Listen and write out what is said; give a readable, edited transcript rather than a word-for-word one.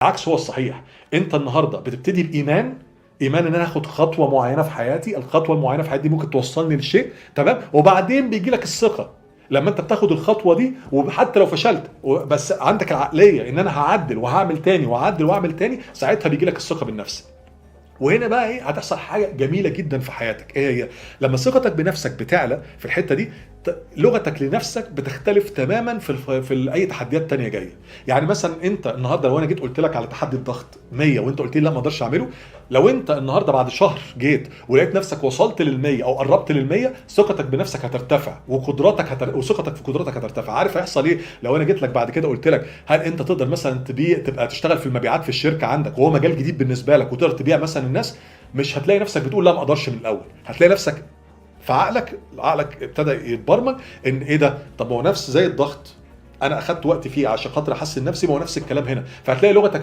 العكس هو الصحيح. انت النهارده بتبتدي بايمان، ايمان ان انا هاخد خطوة معينة في حياتي، الخطوة المعينة في حياتي دي ممكن توصلني لشيء، تمام؟ وبعدين بيجي لك الثقة لما انت بتاخد الخطوة دي، وحتى لو فشلت بس عندك العقلية ان انا هعدل وهعمل تاني وهعدل واعمل تاني، ساعتها بيجي لك الثقة بالنفس. وهنا بقى ايه؟ هتحصل حاجة جميلة جدا في حياتك. ايه هي؟ لما ثقتك بنفسك بتعلى في الحتة دي، لغتك لنفسك بتختلف تماما في اي تحديات تانية جايه. يعني مثلا انت النهارده لو انا جيت قلت لك على تحدي الضغط 100 وانت قلت لي لا ما اقدرش اعمله، لو انت النهارده بعد شهر جيت ولقيت نفسك وصلت لل100 او قربت لل100، ثقتك بنفسك هترتفع وثقتك في قدراتك هترتفع. عارف هيحصل ايه لو انا جيت لك بعد كده قلت لك هل انت تقدر مثلا تبيع، تبقى تشتغل في المبيعات في الشركة عندك وهو مجال جديد بالنسبة لك، وتقدر تبيع مثلا الناس؟ مش هتلاقي نفسك بتقول لا ما اقدرش من الاول، هتلاقي نفسك في عقلك ابتدى يتبرمج ان ايه ده، طب ما هو نفس زي الضغط انا اخدت وقت فيه عشان خاطر احسن نفسي، ما هو نفس الكلام هنا. فهتلاقي لغتك